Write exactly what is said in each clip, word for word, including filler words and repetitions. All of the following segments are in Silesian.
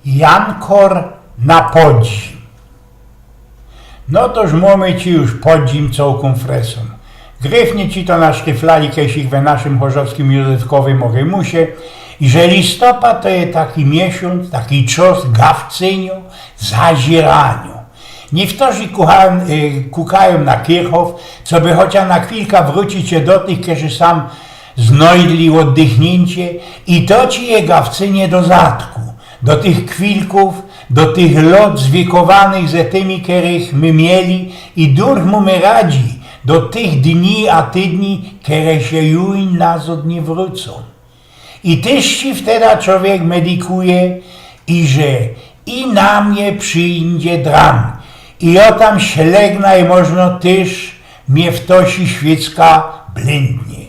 Jankor na podzim. No toż mōmy ci już podzim cołkōm fresōm. Gryfnie ci to nasztyflali kejsik we naszym chorzowskim Józefkowym Orymusie, iże listopad to je taki miesiōnc, taki czas gawcynio, zaziranio. Niyktorzy kucha-, y, kukajōm na Kirchhof, coby chociŏż na chwilka wrōcić sie do tych, kerzy sam znajdli ôddychniyncie, i to ci je gawcynio do zatku, do tych chwilkōw, do tych lŏt zwykowanych ze tymi, kerych my mieli, i durch mōmy radzi do tych dni a tydni, kere sie juń nazŏd niy wrōcōm. I tyż ci wteda czowiek medikuje, iże i na mie przijdzie dran, i jŏ tam ślegna, i możno tyż mie ftosi świycka blyndnie.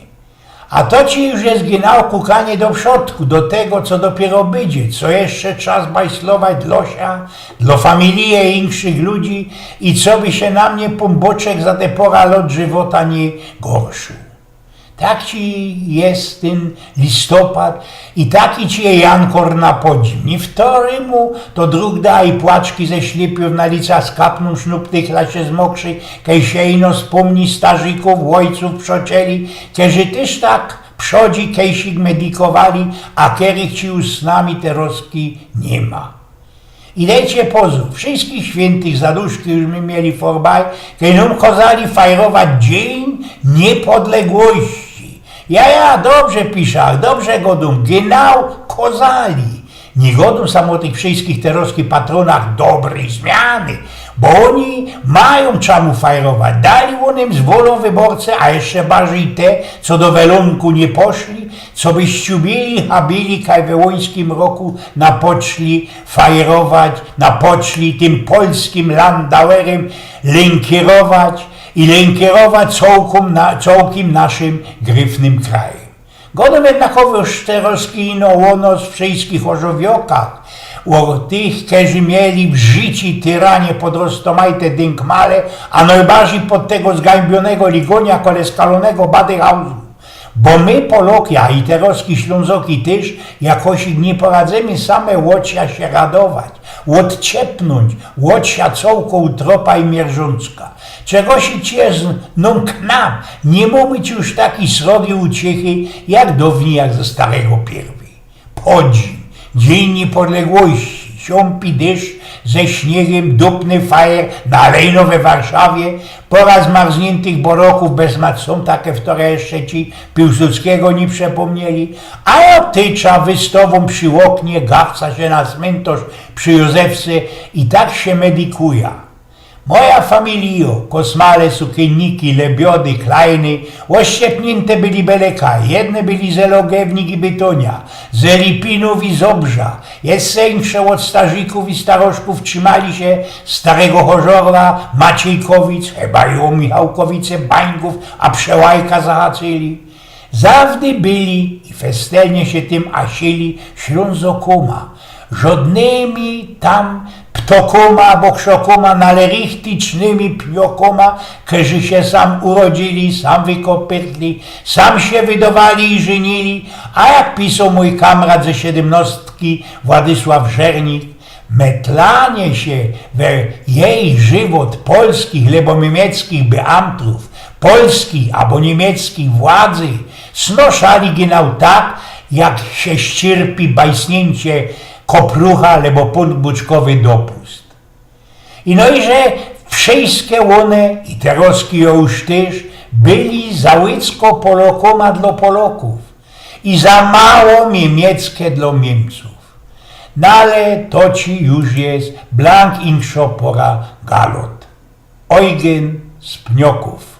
A to ci już je genau kukanie do przodku, do tego, co dopiyro bydzie, co jeszcze trzeba zbajslować dlŏ sia, dlŏ familije i inkszych ludzi, i coby sie na mie Pōnbōczek za te pora lŏt żywota niy gorsził. Tak ci je tyn listopad i taki ci je jankor na podzim. Niyftorymu to drugda i płaczki ze ślypiōw na licach skapnōm, sznuptychla sie zmokrzy, kej sie ino spōmni starzikōw, ôjcōw, przŏcieli, kerzy tyż tak przodzi kejsik medikowali, a kerych ci już z nami terŏzki niy ma. I dejcie pozōr, wszyjskich świyntych zaduszki już my mieli forbaj, kej nōm kozali fajrować Dziyń Niypodległości. Ja, ja, dobrze pisza, dobrze godōm, genau kozali. Niy godōm sam ô tych wszyjskich terŏzki patronach dobryj zmiany, bo ôni majōm czamu fajrować. Dali ônym z wolōm wyborcy, a jeszcze barżyj te, co do welōnku niy poszli, coby ściubili, habili, kaj we ôńskim roku napoczli fajrować, napoczli tym polskim Landauerym lynkirować i lynkirować cołkōm na, cołkim naszym gryfnym krajym. Godōm jednakowo terŏzki ino ô nŏs, wszyjskich chorzowiŏkach, ô tych, kerzy mieli w życiu tyranie pod roztomajte dynkmale, a nojbarżyj pod tego zgańbionego ligonia, kole skalonego Badyhausu. Bo my, Polŏki, a i terŏzki Ślōnzoki tyż, jakoś niy poradzymy same ôd sia sie radować, ôdciepnōńć ôd sia cołkõ utropa i mierzōncka. Czego sie ciesz, nōm knap, niy mōmy ci już takij srogiej uciechy, jak downij, jak ze starego pierwyj. Podzim, Dziyń Niypodległości, siōmpi dysz ze śniygiym, dupny fajer, na alejno we Warszawie, pora zmarzniyntek borokōw, bez mać sōm take, wtore jeszcze ci Piłsudskigo niy przepōmnieli, a jŏ tyczã wystowōm przi ôknie, gawca sie na smyntŏrz przi Józefce i tak sie medikujã. Moja familijŏ, kosmale, sukieyniki, lebiody, klajny, ôszczepniynte byli bele kaj, jedne byli ze Logewnik i Bytōnia, ze Lipinōw i Zobrza, jeszcze insze ôd starzikōw i staroszkōw trzimali sie starego Chorzowa, Maciejkowic, chyba i ô Michałkowice, Bańkōw, a Przełajka zahaczyli. Zawdy byli i festelnie sie tym asili Ślōnzokōma, żŏdnymi tam ptokōma abo krzokōma, nale richticznymi pniokōma, kerzy sie sam urodzili, sam wykopyrtli, sam sie wydowali i żynili, a jak pisoł mōj kamrat ze siedymnŏstki Władysław Żernik, metlanie sie we jej żywot polskich lebo niymieckiych beamtōw, polskij abo niymieckiej władzy, snoszali genau tak, jak sie ściyrpi bajsniyncie koprucha lebo pōnbōczkowy dopust. I no i że wszyjske ône, i terŏzki jŏ już tyż, byli za łydzko Polŏkōma dlŏ Polŏkōw i za mało niymiecke dlŏ Niymcōw. Nale to ci już je blank inkszŏ pora galot. Ojgyn z Pniokōw.